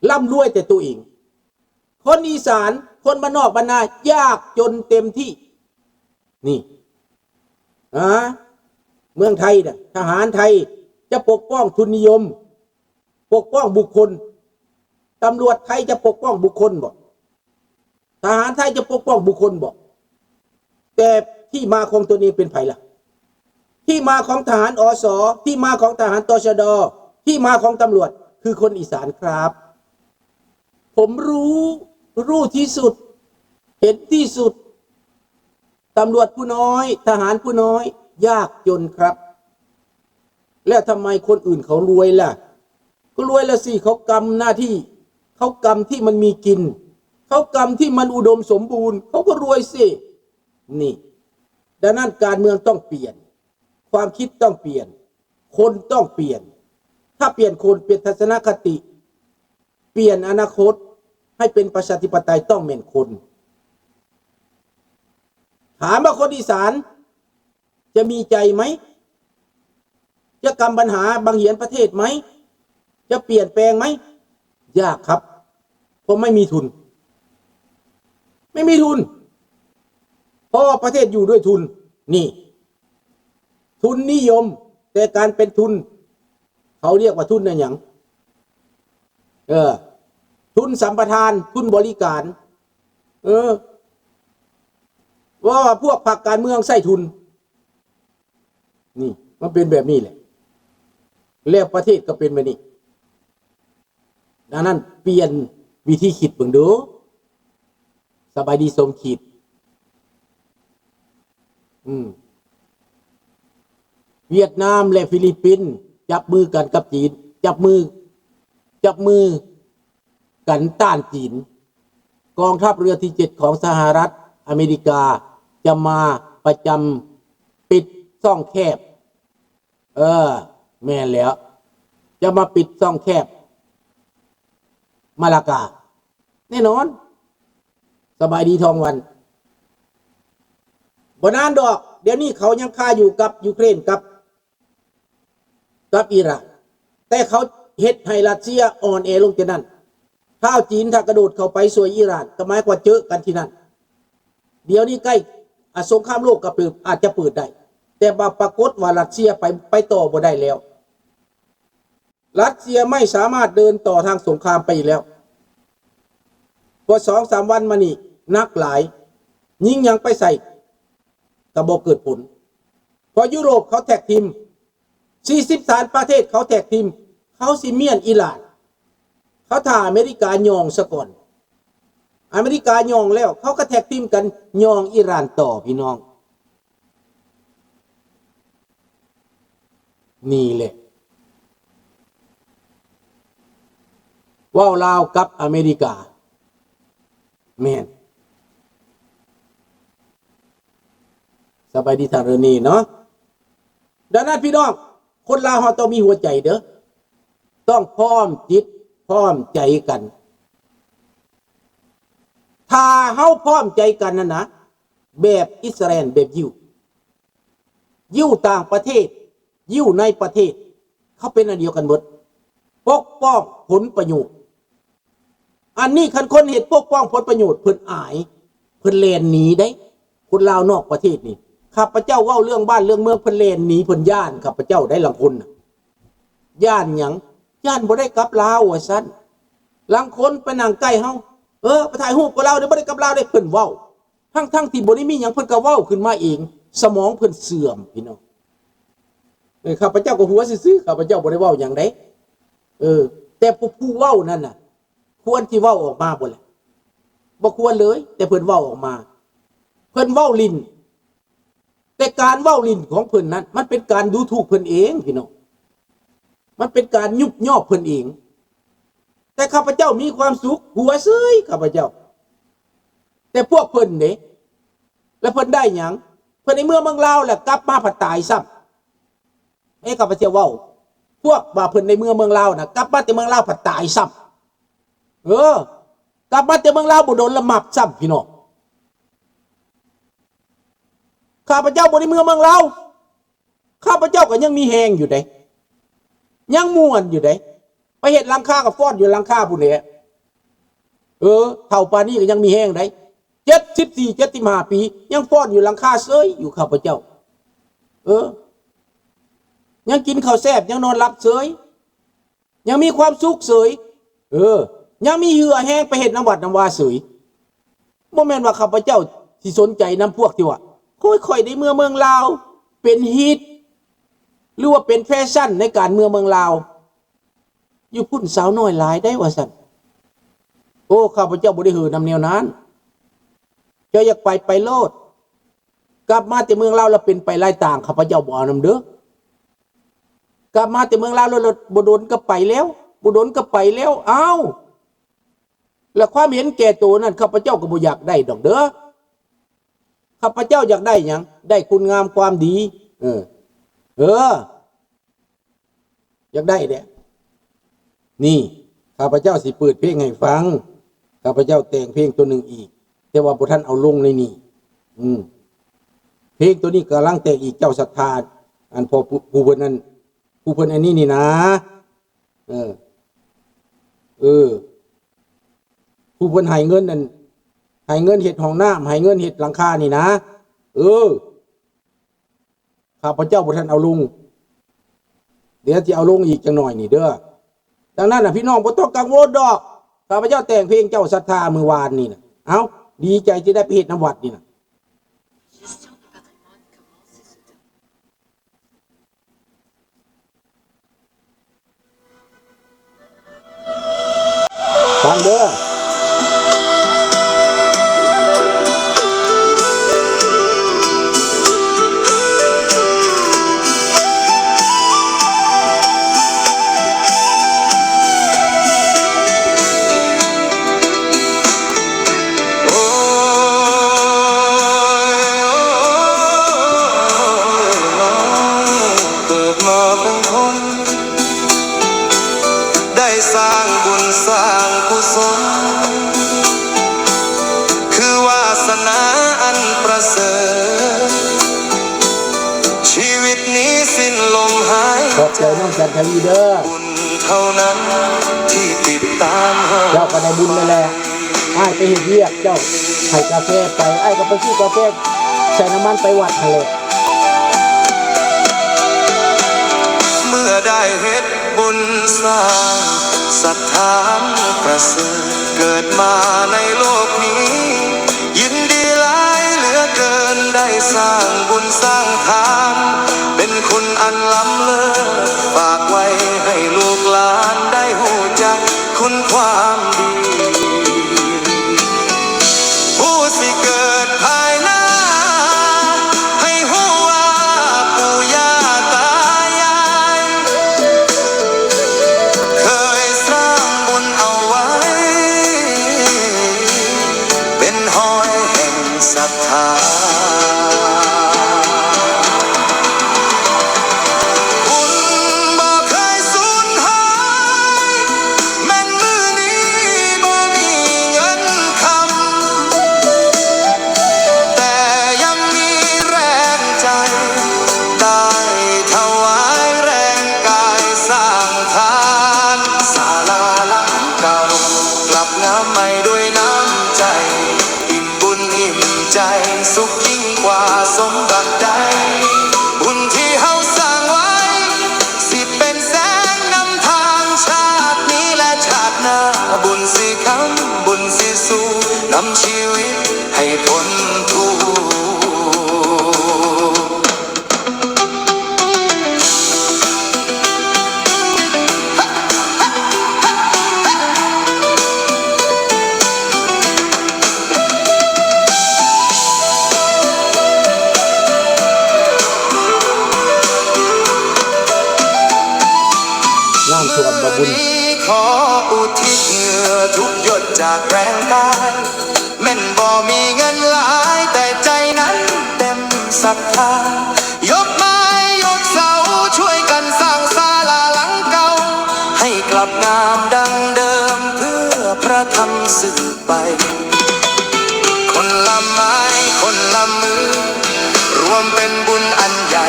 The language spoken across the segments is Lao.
ລ່ຳລວຍແຕ່ຕົວເອງ. ຄົນອີສານ ຄົນບ້ານນອກບ້ານນາ ຍາກຈົນເຕັມທີ່. ນີ້ ອາ ເມືອງໄທນະ ທະຫານໄທຈະປົກປ້ອງທຶນນິຍົມ, ປົກປ້ອງບຸກຄົນ. ຕຳຫຼວດໄທຈະປົກປ້ອງບຸກຄົນບໍ? ທະຫານໄທຈະປົກປ້ອງບຸກຄົນບໍ? ແຕ່ທີ່ມາຂອງຕົນເອງເປັນໃຜລະ? ທີ່ມາຂອງທະຫານ ອສ, ທີ່ມາຂອງທະຫານ ຕຊດ, ທີ່ມາຂອງຕຳຫຼວດຄືຄົນອີສານຄັບ. ຜົມຮູ້, ຮູ້ທີ່ສຸດ, ເຫັນທີ່ສຸດ. ຕຳຫຼວດຜູ້ນ້ອຍ, ທະຫານຜູ້ນ້ອຍ, ຍາກຈົນຄັບ. ແລ້ວທຳໄມຄົນອື່ນເຂົາລວຍລະ? ກໍລວຍລະຊິ, ເຂົາກຳໜ້າທີ່, ເຂົາກຳທີ່ມັນມີກິນ, ເຂົາກຳທີ່ມັນອຸດົມສົມບູນ, ເຂົາກໍລວຍຊິ. ນີ້ ດັ່ງນັ້ນການເມືອງຕ້ອງປ່ຽນ, ຄວາມຄິດຕ້ອງປ່ຽນ, ຄົນຕ້ອງປ່ຽນ. ຖ້າປ່ຽນຄົນ, ປ່ຽນທັດສະນະຄະຕິ, ປ່ຽນອະນາຄົດໃຫ້ເປັນປະຊາທິປະໄຕ, ຕ້ອງແມ່ນຄົນ. ຖາມວ່າຄົນອີສານຈະມີໃຈໄໝ? ຈະກຳບັນຫາບັງຫຽນປະເທດໄໝ? ຈະປ່ຽນແປງໄໝ? ຍາກຄັບ, ເພາະໄມ່ມີທຶນ, ໄມ່ມີທຶນ, ເພາະວ່າປະເທດຢູ່ດ້ວຍທຶນ. ນີ້ ທຶນນິຍົມ, ແຕ່ການເປັນທຶນ ເຂົາລຽກວ່າທຶນອີຫຍັງ? ເອີ ທຶນສຳປະທານ, ທຶນບໍລິການ. ເອີ ເວົ້າວ່າພວກພັກການເມືອງໃຊ້ທຶນ. ນີ້ ມັນເປັນແບບນີ້ແຫຼະ ແລ້ວປະເທດກໍເປັນແບບນີ້. ດັ່ງນັ້ນປ່ຽນວິທີຄິດເບິ່ງດູ. ສະບາຍດີສົມຄິດ. ອືມ ຫວຽດນາມ ແລະ ຟີລິບປິນ ຈັບມືກັນກັບຈີນ, ຈັບມື ຈັບມືກັນຕ້ານຈີນ. ກອງທັບເຮືອທີເຈັດຂອງສະຫະລັດອາເມລິກາຈະມາປະຈຳປິດຊ່ອງແຄບ. ເອີ ແມ່ນແລ້ວ, ຈະມາປິດຊ່ອງແຄບມາລາກາ ແນ່ນອນ. ສະບາຍດີທອງວັນ. ບໍ່ນານດອກ, ດຽວນີ້ເຂົາຍັງຄາຢູ່ກັບຢູເຄຣນ ກັບ ກັບອີຣານ, ແຕ່ເຂົາເຮັດໃຫ້ຣັດເຊຍອ່ອນແອລົງແຕ່ນັ້ນ. ຖ້າຈີນ ຖ້າກະໂດດເຂົ້າໄປຊ່ວຍອີຣານ ກໍໝາຍຄວາມວ່າເຈີກັນທີ່ນັ້ນ. ດຽວນີ້ໃກ້ ອາ ສົງຄາມໂລກກໍເປີດ ອາດຈະເປີດໄດ້, ແຕ່ວ່າປາກົດວ່າຣັດເຊຍໄປ ໄປຕໍ່ບໍ່ໄດ້ແລ້ວ. ຣັດເຊຍໄມ່ສາມາດເດີນຕໍ່ທາງສົງຄາມໄປອີກແລ້ວ. ເພາະສອງສາມວັນມານີ້ໜັກຫຼາຍ, ຍິງຫຍັງໄປໃສ່ກໍບໍ່ເກີດຜົນ. ເພາະຢູໂຣບເຂົາແທັກທີມ, ສີ່ສິບສາມປະເທດເຂົາແທັກທີມ, ເຂົາຊິມ້ຽນອີຣານ. ເຂົາຖ້າອາເມລິກາຍ້ອງສາກ່ອນ. ອາເມລິກາຍ້ອງແລ້ວ ເຂົາກໍແທັກທີມກັນຍ້ອງອີຣານຕໍ່, ພີ່ນ້ອງ. ນີ້ແຫຼະ ເວົ້າລາວກັບອາເມລິກາ. ແມ່ນ. ສະບາຍດີທ່ານເຣນີເນາະ. ດັ່ງນັ້ນພີ່ນ້ອງ, ຄົນລາວເຮົາຕ້ອງມີຫົວໃຈເດີ້, ຕ້ອງພ້ອມຈິດພ້ອມໃຈກັນ. ຖ້າເຮົາພ້ອມໃຈກັນຫັ້ນນະ, ແບບອິດສະຣາແອນ ແບບຢິວ, ຢິວຕ່າງປະເທດ, ຢິວໃນປະເທດ, ເຂົາເປັນອັນດຽວກັນໝົດ, ປົກປ້ອງຜົນປະໂຫຍດ. ອັນນີ້ຄັນຄົນເຮັດປົກປ້ອງຜົນປະໂຫຍດ ເພິ່ນອາຍ, ເພິ່ນແລ່ນໜີເດ້. ຄົນລາວນອກປະເທດນີ້, ຂ້າພະເຈົ້າເວົ້າເລື່ອງບ້ານເລື່ອງເມືອງ ເພິ່ນແລ່ນໜີ, ເພິ່ນຢ້ານຂ້າພະເຈົ້າໄດ້ ລາງຄົນນະ. ຢ້ານຫຍັງ? ຢ້ານບໍ່ໄດ້ກັບລາວວ່າຊັ້ນ. ລາງຄົນໄປນັ່ງໃກ້ເຮົາ, ເອີ ໄປຖ່າຍຮູບກັບລາວເດ້, ບໍ່ໄດ້ກັບລາວເດ້, ເພິ່ນເວົ້າ. ທັງໆທີ່ບໍ່ໄດ້ມີຫຍັງ ເພິ່ນກໍເວົ້າຂຶ້ນມາເອງ. ສະໝອງເພິ່ນເສື່ອມ, ພີ່ນ້ອງ. ເອີ ຂ້າພະເຈົ້າກໍຫົວຊື່ໆ, ຂ້າພະເຈົ້າບໍ່ໄດ້ເວົ້າຫຍັງເດ້. ເອີ ແຕ່ຜູ້ ຜູ້ເວົ້ານັ້ນນະ ຄວນທີ່ເວົ້າອອກມາບໍ່ລະ? ບໍ່ຄວນເລີຍ, ແຕ່ເພິ່ນເວົ້າອອກມາ. ເພິ່ນເວົ້າຫຼິ້ນ, ແຕ່ການເວົ້າຫຼິ້ນຂອງເພິ່ນນັ້ນ ມັນເປັນການດູຖູກເພິ່ນເອງ, ພີ່ນ້ອງ. ມັນເປັນການຍຸບຍອບເພິ່ນເອງ. ແຕ່ຂ້າພະເຈົ້າມີຄວາມສຸກ, ຫົວເສີຍ ຂ້າພະເຈົ້າ. ແຕ່ພວກເພິ່ນເດ້? ແລ້ວເພິ່ນໄດ້ຫຍັງ? ເພິ່ນໄດ້ເມືອເມືອງລາວ ແລ້ວກັບມາພັດຕາຍຊ້ຳ. ເອີ ຂ້າພະເຈົ້າເວົ້າ, ພວກວ່າເພິ່ນໄດ້ເມືອເມືອງລາວນະ, ກັບມາແຕ່ເມືອງລາວພັດຕາຍຊ້ຳ. ເອີ ກັບມາແຕ່ເມືອງລາວບໍ່ດົນລະມັບຊ້ຳ, ພີ່ນ້ອງ. ຂ້າພະເຈົ້າບໍ່ໄດ້ເມືອເມືອງລາວ, ຂ້າພະເຈົ້າກໍຍັງມີແຮງຢູ່ເດ້, ຍັງມ່ວນຢູ່ເດ້. ໄປເຮັດຫຼັງຄາກໍຟ້ອນຢູ່ຫຼັງຄາພຸ້ນແຫຼະ. ເອີ ເຖົ້າປານນີ້ກໍຍັງມີແຮງໄດ໋ ເຈັດສິບສີ່ ເຈັດສິບຫ້າປີ ຍັງຟ້ອນຢູ່ຫຼັງຄາເສີຍຢູ່ ຂ້າພະເຈົ້າ. ເອີ ຍັງກິນເຂົ້າແຊບ ຍັງນອນຫຼັບເສີຍ ຍັງມີຄວາມສຸກເສີຍ ເອີ ຍັງມີເຫື່ອແຮງໄປເຮັດນຳວັດນຳວາເສີຍ. ບໍ່ແມ່ນວ່າຂ້າພະເຈົ້າຊິສົນໃຈນຳພວກທີ່ວ່າ ໂອ້ຍ ຂ້ອຍໄດ້ເມືອເມືອງລາວ ເປັນຮິດ ຫຼືວ່າເປັນແຟຊັນໃນການເມືອເມືອງລາວ. ຢູ່ພຸ້ນສາວນ້ອຍຫຼາຍໄດ໋ວ່າຊັ້ນ. ໂອ້ ຂ້າພະເຈົ້າບໍ່ໄດ້ເຫີນຳແນວນັ້ນ. ເຈົ້າຢາກໄປ ໄປໂລດ. ກັບມາແຕ່ເມືອງລາວລະເປັນໄປຫຼາຍຕ່າງ ຂ້າພະເຈົ້າບໍ່ເອົານຳເດີ. ກັບມາແຕ່ເມືອງລາວລະ ລະບໍ່ດົນກໍໄປແລ້ວ ບໍ່ດົນກໍໄປແລ້ວ. ອ້າວ ລະຄວາມເຫັນແກ່ໂຕນັ້ນ ຂ້າພະເຈົ້າກໍບໍ່ຢາກໄດ້ດອກເດີ. ຂ້າພະເຈົ້າຢາກໄດ້ຫຍັງ? ໄດ້ຄຸນງາມຄວາມດີ. ເອີ ເອີ ຢາກໄດ້ເດ້. ນີ້ ຂ້າພະເຈົ້າຊິເປີດເພງໃຫ້ຟັງ. ຂ້າພະເຈົ້າແຕ່ງເພງຕົວໜຶ່ງອີກ ແຕ່ວ່າບໍ່ທັນເອົາລົງໃນນີ້. ອືມ ເພງຕົວນີ້ກຳລັງແຕ່ງອີກ. ເຈົ້າສັດທາ ອັນພໍ່ຜູ້ ຜູ້ເພິ່ນນັ້ນ ຜູ້ເພິ່ນອັນນີ້ນີ້ນາ. ເອີ ເອີ ຜູ້ເພິ່ນໃຫ້ເງິນນັ້ນ ໃຫ້ເງິນເຮັດຫ້ອງນ້ຳ ໃຫ້ເງິນເຮັດຫຼັງຄານີ້ນາ. ເອີ ຂ້າພະເຈົ້າບໍ່ທັນເອົາລົງ ດຽວຊິເອົາລົງອີກຈັກໜ້ອຍນີ້ເດີ. ດັ່ງນັ້ນນະ ພີ່ນ້ອງບໍ່ຕ້ອງກັງວົນດອກ. ຂ້າພະເຈົ້າແຕ່ງເພງເຈົ້າສັດທາມື້ວານນີ້ນະ. ເອົ້າ ດີໃຈທີ່ໄດ້ໄປເຮັດນຳວັດນີ້ນະ. ຟັງເດີ. ໂອ້ຍ ໂອ້ຍ ໂອ້ຍ ເກີດມາເປັນຄົນ ໄດ້ສ້າງບຸນສ້າງກຸສົນ ຄືວາສະໜາອັນປະເສີດ ຊີວິດນີ້ສິ້ນລົມຫາຍ ຂອບໃຈນ້ອງຈັນທະວີເດີ. ເທົ່ານັ້ນທີ່ຕິດຕາມເຮົາ ເຈົ້າກໍໄດ້ບຸນແລ້ວແຫຼະ. ອ້າຍໄປເຮັດວຽກ ເຈົ້າໃຫ້ກາແຟໄປ ອ້າຍກໍໄປຊື້ກາແຟໃສ່ນ້ຳມັນໄປວັດຫັ້ນແຫຼະ. ເມື່ອໄດ້ເຮັດບຸນສ້າງສັດທາອັນປະເສີດ ເກີດມາໃນໂລກນີ້ ຍິນດີຫຼາຍເຫຼືອເກີນ ໄດ້ສ້າງບຸນສ້າງທານ ເປັນຄຸນອັນລ້ຳເລີດ ຝາກໄວ້ໃຫ້ລູກຫຼານໄດ້ຮູ້ຈັກຄຸນຄວາມດີ. ຜູ້ຊິເກີດພາຍໜ້າ ໃຫ້ຮູ້ວ່າປູ່ຍ່າຕາຍາຍ ເຄີຍສ້າງບຸນເອົາໄວ້ ເປັນຮອຍແຫ່ງສັດທາ. ບຸນບໍ່ເຄີຍສູນຫາຍ ແມ່ນມື້ນີ້ບໍ່ມີເງິນຄຳ ແຕ່ຍັງມີແຮງໃຈ ໄດ້ຖວາຍແຮງກາຍສ້າງທານ ສາລາຫຼັງເກົ່າ ກັບງາມໃໝ່ດ້ວຍນ້ຳໃຈ ອີ່ມບຸນອີ່ມໃຈ ສຸກຍິ່ງກວ່າສົມບັດໃດ ບຸນທີ່ເຮົາສ້າງໄວ້ ຊິເປັນແສງນຳທາງຊາດນີ້ແລະຊາດໜ້າ ບຸນຊິຄ້ຳ ບຸນຊິສູ້ ນຳຊີວິດໃຫ້ພົ້ນທຸກ. ນ້ຳຖ້ວມບໍ່ບຸນ ຂໍອຸທິດເຫື່ອທຸກຢົດຈາກແຮງກາຍ ແມ່ນບໍ່ມີເງິນຫຼາຍ ແຕ່ໃຈນັ້ນເຕັມສັດທາ ຍົກໄມ້ຍົກເສົາ ຊ່ວຍກັນສ້າງສາລາຫຼັງເກົ່າ ໃຫ້ກລັບງາມດັ່ງເດີມ ເພື່ອພະທຳສືບໄປ ຄົນລະໄມ້ຄົນລະມື ລວມເປັນບຸນອັນໃຫຍ່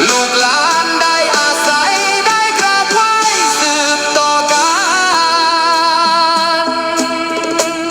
ລູກຫຼານໄດ້ອາໄສ ໄດ້ກາບໄຫວ້ສືບຕໍ່ກັນ.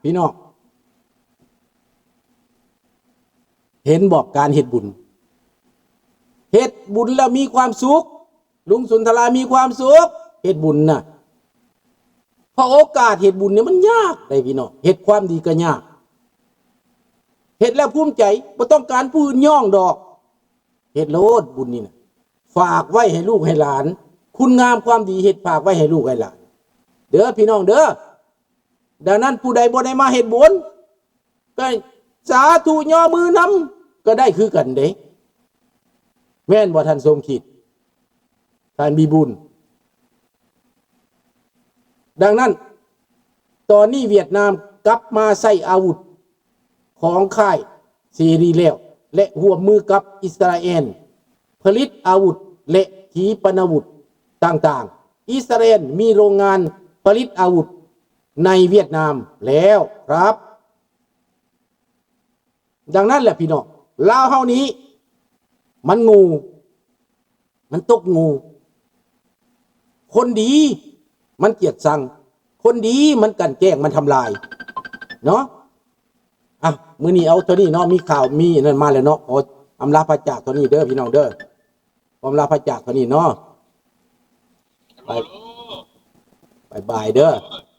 ພີ່ນ້ອງ ເຫັນບໍ່ ການເຮັດບຸນ ເຮັດບຸນແລ້ວມີຄວາມສຸກ ລຸງສຸນທະລາມີຄວາມສຸກ ເຮັດບຸນນະ ເພາະໂອກາດເຮັດບຸນນີ້ມັນຍາກເດ້ພີ່ນ້ອງ ເຮັດຄວາມດີກໍຍາກ ເຮັດແລ້ວພູມໃຈ ບໍ່ຕ້ອງການຜູ້ອື່ນຍ້ອງດອກ ເຮັດໂລດບຸນນີ້ນະ ຝາກໄວ້ໃຫ້ລູກໃຫ້ຫຼານ ຄຸນງາມຄວາມດີເຮັດຝາກໄວ້ໃຫ້ລູກໃຫ້ຫຼານ ເດີພີ່ນ້ອງເດີ. ດັ່ງນັ້ນ ຜູ້ໃດບໍ່ໄດ້ມາເຮັດບຸນ ກໍສາທຸຍໍມືນຳ ກໍໄດ້ຄືກັນເດ້ ແມ່ນບໍ່ທ່ານສົມຄິດ ທ່ານມີບຸນ? ດັ່ງນັ້ນ ຕອນນີ້ຫວຽດນາມກັບມາໃຊ້ອາວຸດຂອງຄ້າຍເສລີແລ້ວ ແລະ ຮ່ວມມືກັບອິດສະຣາແອນ ຜະລິດອາວຸດ ແລະ ຂີປະນາວຸດຕ່າງໆ. ອິດສະຣາແອນມີໂຮງງານຜະລິດອາວຸດໃນຫວຽດນາມແລ້ວຄັບ. ດັ່ງນັ້ນແຫຼະພີ່ນ້ອງ ລາວເຮົານີ້ມັນໂງ່ ມັນຕົກໂງ່ ຄົນດີມັນກຽດຊັງ ຄົນດີມັນກັ່ນແກ້ງ ມັນທຳລາຍເນາະ. ອ່ະ ມື້ນີ້ເອົາເທົ່ານີ້ເນາະ ມີຂ່າວມີອັນນັ້ນມາແລ້ວເນາະ ຂໍອຳລາພາຈາກເທົ່ານີ້ເດີພີ່ນ້ອງເດີ ຂໍອຳລາພາຈາກເທົ່ານີ້ເນາະ ບາຍບາຍເດີ.